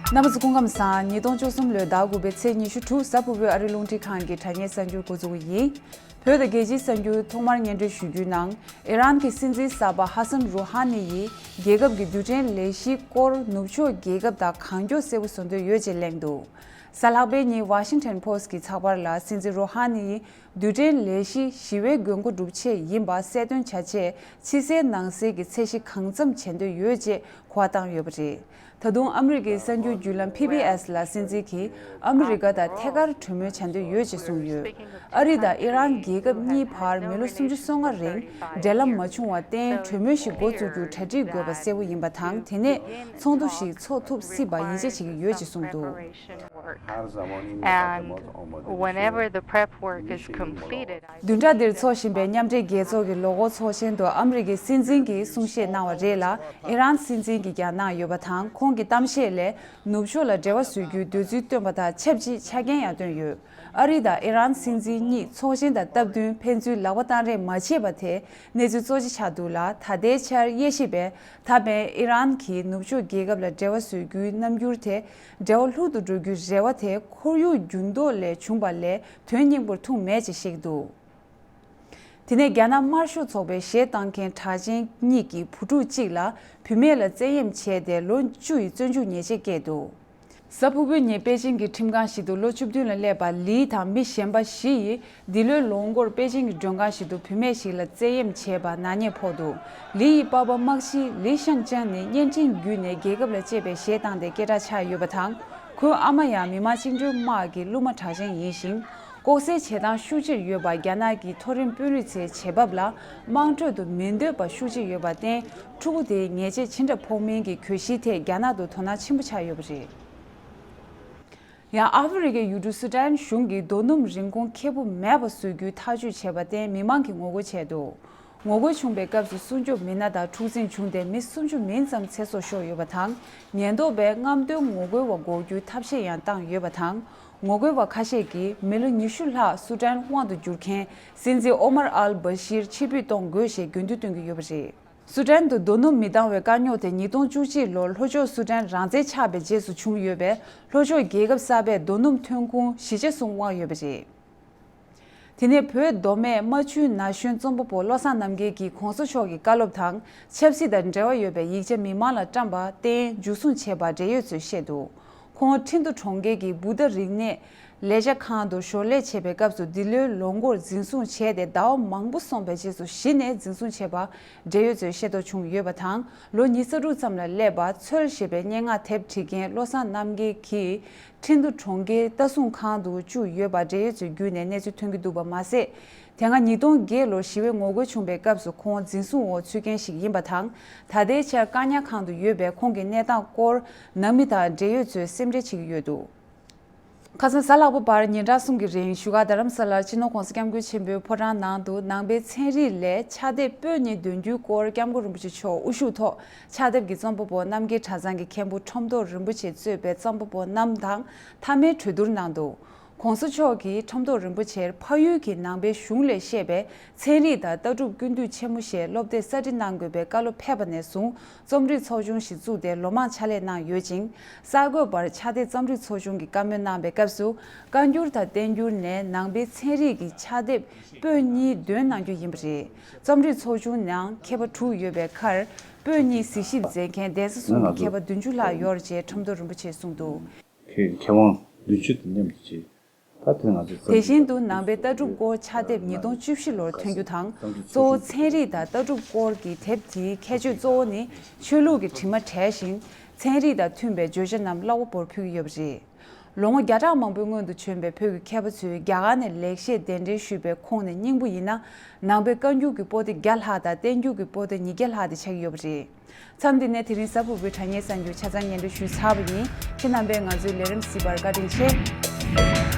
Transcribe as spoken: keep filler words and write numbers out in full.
རྣམ་པ་ཚོ་སྐུ་ཁམས་བཟང་། ཉིས་སྟོང་བཅུ་གསུམ་ལོའི་ཟླ་དགུ་པའི་ཚེས་ཉི་ཤུ་དྲུག་གཟའ་ཕུར་བུའི་ཨ་རིའི་རླུང་འཕྲིན་ཁང་གི་དྲ་བརྙན་གསར་འགྱུར་འགོ་འཛུགས་ཀྱི་ཡིན། བོད་དང་རྒྱལ་སྤྱིའི་གསར་འགྱུར། ཐོག་མར་སྙན་སྒྲོན་ཞུ་རྒྱུའི་ནང་། ཨི་རན་གྱི་སྲིད་འཛིན་གསར་པ་ཧ་སན་རུ་ཧ་ནི་ཡིས་རྒྱལ་ཁབ་ཀྱི་རྡུལ་ཕྲན་ལས་གཞིའི་སྐོར་ནུབ་ཕྱོགས་རྒྱལ་ཁབ་དང་གང་མགྱོགས་གསལ་པོ་བཟོ་འདོད་ཡོད་ཅེས་གླེང་འདུག་གཟའ་ལྷག་པའི་ཉིན་Washington Post་གྱི་ཚགས་པར་ལ། སྲིད་འཛིན་རུ་ཧ་ནི་ཡིས་རྡུལ་ཕྲན་ལས་གཞི་ཞི་བའི་དགོས་མཁོ་སྒྲུབ་ཆེད་ཡིན་པ་གསལ་སྟོན་བྱ་ཆེད། ཕྱི་གསལ་ནང་གསལ་གྱི་ཚད་གཞི་གང་འཚམ་བྱེད་འདོད་ཡོད་ཅེས་གོ་བ་བཏང་ཡོད་པ་རེད། ད་དུང་ཨ་མི་རི་ཀའི་གསར་འགྱུར་བརྒྱུད་ལམ་པི་བི་ཨེས་ལ། སྲིད་འཛིན་གྱིས་ཨ་མི་རི་ཀ་དང་ཐད་ཀར་གྲོས་མོལ་བྱ་འདོད་ཡོད་ཅེས་གསུངས་ཡོད། ཨ་རི་དང་ཨི་རན་རྒྱལ་ཁབ་གཉིས་བར་མི་ལོ་སུམ་ཅུ་སོ་ལྔ་རིང་འབྲེལ་ལམ་མ་བྱུང་བར་བརྟེན། གྲོས་མོལ་ཞིག་འགོ་བཙུགས་རྒྱུར་གྲ་སྒྲིག་དགོས་པ་གསལ་པོ་ཡིན་པ་དང་། དེ་ནས་ཚོགས་འདུ་ཞིག་འཚོགས་ཐུབ་སྲིད་པར་ཡིད་ཆེས་བྱེད་ཀྱི་ཡོད་ཅེས་གསུངས་འདུག And whenever the prep work is completed, I བདུན་ཕྲག་འདིར་འཚོགས་བཞིན་པའི་མཉམ་འབྲེལ་རྒྱལ་ཚོགས་ཀྱི་ལོ་འཁོར་ཚོགས་ཆེན་དུ་ཨ་མི་རི་ཀའི་སྲིད་འཛིན་གྱིས་གསུང་བཤད་གནང་བ་རེད་ལ། ཨི་རན་སྲིད་འཛིན་གྱིས་ཀྱང་གནང་ཡོད་པ་དང་། ཁོང་གི་གཏམ་བཤད་ལས་ནུབ་ཕྱོགས་ལ་འབྲེལ་བ་བཟོ་རྒྱུའི་འདོད་ཚུལ་བཏོན་པ་དང་ཆབས་ཅིག་ཆ་རྐྱེན་ཡང་བཏོན་ཡོད། ཨ་རི་དང་ཨི་རན་སྲིད་འཛིན་གཉིས་ཚོགས་ཆེན་དང་སྟབས་བསྟུན་ཕན་ཚུན་ལག་པ་བསྟར་རེས་མ་བྱས་པ་དེ་གནས་ཚུལ་གཙོ་ཆེ་ཆགས་འདུག་ལ། ད་ལྟའི་ཆར་དབྱེ་ཞིབ་པས་ད་ཕན་ཨི་རན་གྱིས་ནུབ་ཕྱོགས་རྒྱལ་ཁབ་ལ་འབྲེལ་བ་བཟོ་རྒྱུའི་རྣམ་འགྱུར་དེ། འབྲེལ་བ་ལྷུག་ཏུ་འགྲོ་རྒྱུའི་རེ་བ་དེ་ཁོར་ཡུག་འགྱུར་ལྡོག་ལས་བྱུང་བ་ལས་དོན་སྙིང་པོར་ཐུག་མེད་ཅེས་བཤད་ཀྱི་འདུག་དེ་ནས་རྒྱ་ནག་དམར་ཤོག་ཚོགས་པའི་གཞས་བཏང་མཁན་གྲགས་ཅན་གཉིས་ཀྱིས་བུ་ཕྲུག་གཅིག་ལ་བུད་མེད་ལ་བཙན་གཡེམ་བྱས་ཏེ་ལོ་བཅུ་ཡི་བཙོན་འཇུག་ཉེས་ཆད་བཀལ་འདུག་གཟའ་ཕུར་བུའི་ཉིན་པེ་ཅིང་གི་ཁྲིམས་ཁང་ཞིག་ཏུ་ལོ་བཅུ་བདུན་ལ་སླེབས་པ་ལི་དང་མི་གཞན་པ་བཞི་ཡིས་འདི་ལོའི་ལོ་མགོར་པེ་ཅིང་གི་མགྲོན་ཁང་ཞིག་ཏུ་བུད་མེད་ཞིག་ལ་བཙན་གཡེམ་བྱས་པ་ནག་ཉེས་ཕོག་འདུག་ལི་ཡི་པ་ཕ་དམག་སྤྱི་ལི་ཤང་ཅང་ནི་བརྙན་འཕྲིན་བརྒྱུད་ནས་རྒྱལ་ཁབ་ལ་གཅེས་པའི་གཞས་བཏང་སྟེ་སྐད་གྲགས་ཆགས་ཡོད་པ་དང་། ཁོའི་ཨ་མ་ཡང་མི་དམངས་བཅིངས་འགྲོལ་དམག་གི་སློབ་མ་གྲགས་ཅན་ཡིན་ཞིང་། ལྐོག་ཟའི་བྱེད་སྟངས་ཤུགས་ཆེར་ཡོད་པ་རྒྱ་ནག་གི་མཐོ་རིམ་དཔོན་རིགས་ཚོའི་བྱེད་བབ་ལ་དམངས་ཁྲོད་དུ་མི་འདོད་པ་ཤུགས་ཆེ་ཡོད་པར་བརྟེན། ཕྲུ་གུ་དེའི་ཉེས་ཆད་ཇི་འདྲ་ཕོག་མིན་གྱི་གྱོད་གཞིའི་ཐད་རྒྱ་ནག་ཏུ་དོ་སྣང་ཆེན་པོ་ཆགས་ཡོད་པ་རེད། ཡང་ཨ་ཧྥེ་རི་ཁའི་ཡུལ་གྲུ་སུ་ཏན་གཞུང་གིས་རྡོ་སྣུམ་རིན་གོང་ཁེ་པོ་མེད་པ་བཟོ་རྒྱུའི་ཐག་གཅོད་བྱས་པར་བརྟེན་མི་མང་གིས་ངོ་རྒོལ་བྱས་འདུག་ངོ་རྒོལ་བྱུང་བའི་སྐབས་སུ་སྲུང་སྐྱོབ་མི་སྣ་དང་འཁྲུག་འཛིང་བྱུང་སྟེ་མི་སུམ་ཅུ་མིན་ཙམ་ཚེ་སྲོག་ཤོར་ཡོད་པ་དང་། ཉེན་རྟོག་པས་རྔམ་སྟོན་ངོ་རྒོལ་བ་འགོག་རྒྱུའི་ཐབས་ཤེས་ཡང་བཏང་ཡོད་པ་དང་། ངོ་རྒོལ་བ་ཁ་ཤས་ཀྱིས་མི་ལོ་ཉི་ཤུ་ལྷག་སུ་ཏན་དབང་དུ་བསྒྱུར་མཁན་སྲིད་འཛིན་ཨོ་མར་ཨལ་བྷ་ཤིར་ཕྱིར་འབུད་གཏོང་དགོས་ཞེས་དགོས་འདུན་བཏོན་གྱི་ཡོད་པ་རེད། སུ་ཏན་དུ་རྡོ་སྣུམ་མི་འདང་བའི་དཀའ་རྙོག་དེ་ཉིས་སྟོང་བཅུ་གཅིག་ལོར་ལྷོ་ཕྱོགས་སུ་ཏན་རང་བཙན་ཆགས་པའི་རྗེས་སུ་བྱུང་ཡོད་པས། ལྷོ་ཕྱོགས་རྒྱལ་ཁབ་གསར་པས་རྡོ་སྣུམ་ཐོན་ཁུངས་བཞི་ཆ་གསུམ་དབང་ཡོད་པ་རེད། དེ་ནས་བོད་མདོ་སྨད་རྨ་ཆུའི་ན་གཞོན་རྩོམ་པ་པོ་བློ་བཟང་རྣམ་རྒྱལ་གྱིས་གོང་ས་མཆོག་གི་བཀའ་སློབ་དང་ཆབ་སྲིད་དང་འབྲེལ་བ་ཡོད་པའི་ཡིག་ཆ་མི་མང་ལ་བཀྲམ་པར་བརྟེན་མཇུག་བཟུང་བྱས་པ་འབྲེལ་ཡོད་ཚོས་བཤད་འདུག་ཁོང་ཁྲིན་ཏུ་གྲོང་ཁྱེར་གྱི་བུདྡྷ་རིག་གནས་ལས་འཆར་ཁང་དུ་ཞོར་ལས་བྱེད་པའི་སྐབས་སུ་འདི་ལོའི་ལོ་མགོར་འཛིན་བཟུང་བྱས་ཏེ་ཟླ་བ་མང་པོ་སོང་བའི་རྗེས་སུ་གཞི་ནས་འཛིན་བཟུང་བྱས་པ་འབྲེལ་ཡོད་ཚོས་ཤེས་རྟོགས་བྱུང་ཡོད་པ་དང་། ལོ་ཉི་ཤུ་རྩ་དྲུག་ཙམ་ལ་སླེབས་པ་ཚོལ་ཞེས་པའི་སྙན་ངག་དེབ་བྲིས་མཁན་བློ་བཟང་རྣམ་རྒྱལ་གྱིས་ཁྲིན་ཏུ་གྲོང་ཁྱེར་ལྟ་སྲུང་ཁང་དུ་བཅུག་ཡོད་པ་འབྲེལ་ཡོད་ཚོའི་བརྒྱུད་ནས་གནས་ཚུལ་ཐོན་གྱི་འདུག་པ་མ་ཟད། དེ་སྔ་ཉིས་སྟོང་བརྒྱད་ལོར་ཞི་བའི་ངོ་རྒོལ་བྱུང་བའི་སྐབས་སུ་ཁོང་འཛིན་བཟུང་འོག་ཚུད་མཁན་ཞིག་ཡིན་པ་དང་། ད་ལྟའི་ཆར་བཀག་ཉར་ཁང་དུ་ཡོད་པའི་ཁོང་གི་གནས་སྟངས་སྐོར་ནང་མི་དང་འབྲེལ་ཡོད་ཚོས་སེམས་ཁྲལ་བྱེད་ཀྱི་ཡོད་འདུག་ཁ་སང་གཟའ་ལྷག་པ་བར་ཉིན་གྲངས་གསུམ་གྱི་རིང་བཞུགས་སྒར་རྡ་རམ་ས་ལར་སྤྱི་ནོར་༸གོང་ས་༸སྐྱབས་མགོན་ཆེན་པོའི་ཕོ་བྲང་ནང་དུ་ནང་པའི་ཚན་རིག་ལས་ཕྱག་དེབ་པོད་གཉིས་འདོན་རྒྱུའི་སྐོར་༸སྐྱབས་མགོན་རིན་པོ་ཆེ་མཆོག་དབུ་བཞུགས་ཐོག་ཕྱག་དེབ་ཀྱི་རྩོམ་པ་པོ་རྣམ་རྒྱལ་གྲྭ་ཚང་གི་མཁན་པོ་ཁྲོམ་ཐོག་རིན་པོ་ཆེས་གཙོས་པའི་རྩོམ་པ་པོ་རྣམས་དང་མཐའ་མའི་གྲོས་བསྡུར་གནང་འདུག ༸གོང་ས་མཆོག་གིས་ཁྲོམ་ཐོག་རིན་པོ་ཆེར་ཕ་ཡུལ་གྱི་ནང་པའི་གཞུང་ལས་བཤད་པའི་ཚན་རིག་དང་ལྟ་གྲུབ་ཀུན་བཏུས་ཆེན་མོ་ཞེས་སློབ་དེབ་གསར་བྲིས་གནང་དགོས་པའི་བཀའ་སློབ་ཕེབས་པ་ནས་བཟུང་རྩོམ་སྒྲིག་ཚོགས་ཆུང་ཞིག་བཙུགས་ཏེ་ལོ་མང་ཕྱག་ལས་གནང་ཡོད་ཅིང་། གསར་འགོད་པར་ཕྱག་དེབ་རྩོམ་སྒྲིག་ཚོགས་ཆུང་གིས་བཀའ་མོལ་གནང་བའི་སྐབས་སུ། བཀའ་འགྱུར་དང་བསྟན་འགྱུར་ནས་ནང་པའི་ཚན་རིག་གི་ཕྱག་དེབ་པོད་གཉིས་འདོན་གནང་རྒྱུ་ཡིན་པ་རེད། རྩོམ་སྒྲིག་ཚོགས་ཆུང་ནང་མཁས་པ་དྲུག་ཡོད་པའི་ཁར། པོད་གཉིས་གཟིགས་ཞིབ་མཛད་མཁན་གདན་ས་གསུམ་གྱི་མཁས་པ་བདུན་ཅུ་ལྷག་ཡོད་རེད་ཅེས་ཁྲོམ་ཐོག་རིན་པོ་ཆེས་གསུངས་འདུག་མཁས་མཁས་དབང་བདུན་ཅུ་དང་མཉམ་དུ་བྱས། ད་དེ་ང་ཚོ་རྩོམ་དེ་བཞིན་དུ་ནང་པའི་ལྟ་གྲུབ་སྐོར་ཕྱག་དེབ་ཉིས་སྟོང་བཅུ་བཞི་ལོར་ཐོན་རྒྱུ་དང་། གཙོ་བོ་ཚན་རིག་དང་ལྟ་གྲུབ་སྐོར་གྱི་དེབ་དེའི་ཁྱད་ཆོས་གཙོ་བོ་ནི་ཆོས་ལུགས་ཀྱི་དྲི་མ་བྲལ་ཞིང་། ཚན་རིག་དང་མཐུན་པའི་བརྗོད་བྱ་རྣམས་ཀློག་པ་པོར་ཕུལ་གྱི་ཡོད་པ་རེད། ལོ་ངོ་བརྒྱ་ཕྲག་མང་པོའི་སྔོན་དུ་བྱོན་པའི་བོད་ཀྱི་མཁས་པ་ཚོས་རྒྱ་གར་ནས་ལེགས་བཤད་གདན་འདྲེན་ཞུས་པའི་ཁོངས་ནས་སྙིང་པོ་ཡིན་ན། ནང་པའི་བཀའ་འགྱུར་གྱི་པོ་ཏི་བརྒྱ་ལྷག་དང་བསྟན་འགྱུར་གྱི་པོ་ཏི་ཉིས་བརྒྱ་ལྷག་དེ་ཆགས་ཀྱི་ཡོད་པ་རེད། མཚམས་འདི་ནས་དེ་རིང་གཟའ་ཕུར་བུའི་དྲ་བརྙན་གསར་འགྱུར་ཆ་ཚང་སྙན་སྒྲོན་ཞུས་ཚར་བ་ཡིན། ཁྱེད་རྣམ་པས་ང་ཚོའི་ལས་རིམ་གཟིགས་པར་བཀའ་དྲིན་ཆེ།